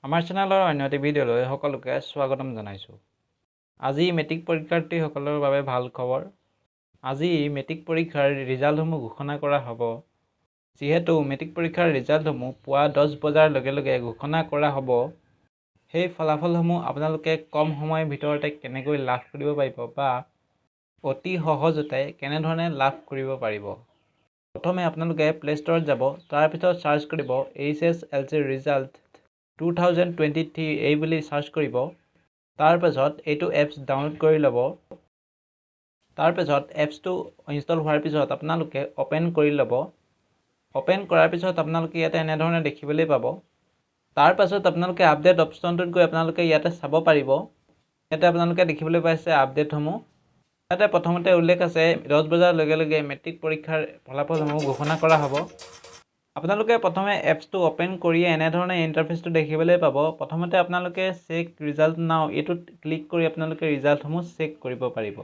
আমাৰ চেনেলৰ অন্য এটি ভিডিঅ'লৈ সকলোকে স্বাগতম জনাইছোঁ। আজি মেট্ৰিক পৰীক্ষাৰ্থীসকলৰ বাবে ভাল খবৰ। আজি মেট্ৰিক পৰীক্ষাৰ ৰিজাল্টসমূহ ঘোষণা কৰা হ'ব। যিহেতু মেট্ৰিক পৰীক্ষাৰ ৰিজাল্টসমূহ পুৱা 10 বজাৰ লগে লগে ঘোষণা কৰা হ'ব, সেই ফলাফলসমূহ আপোনালোকে কম সময়ৰ ভিতৰতে কেনেকৈ লাভ কৰিব পাৰিব বা অতি সহজতে কেনেধৰণে লাভ কৰিব পাৰিব? প্ৰথমে আপোনালোকে প্লে' ষ্ট'ৰত যাব, তাৰপিছত চাৰ্চ কৰিব "HSLC result 2023" এই বুলি চাৰ্চ কৰিব। তাৰপাছত এইটো এপছ ডাউনলোড কৰি ল'ব। তাৰপিছত এপছটো ইনষ্টল হোৱাৰ পিছত আপোনালোকে অ'পেন কৰি ল'ব। অ'পেন কৰাৰ পিছত আপোনালোকে ইয়াতে এনেধৰণে দেখিবলৈ পাব। তাৰপাছত আপোনালোকে আপডেট অপশ্যনটোত গৈ আপোনালোকে ইয়াতে চাব পাৰিব। ইয়াতে আপোনালোকে দেখিবলৈ পাইছে আপডেটসমূহ। ইয়াতে প্ৰথমতে উল্লেখ আছে, 10 বজাৰ লগে লগে মেট্ৰিক পৰীক্ষাৰ ফলাফলসমূহ ঘোষণা কৰা হ'ব। আপোনালোকে প্ৰথমে এপছটো অ'পেন কৰিয়ে এনেধৰণে ইণ্টাৰফেচটো দেখিবলৈ পাব। প্ৰথমতে আপোনালোকে চেক ৰিজাল্ট নাও এইটোত ক্লিক কৰি আপোনালোকে ৰিজাল্টসমূহ চেক কৰিব পাৰিব।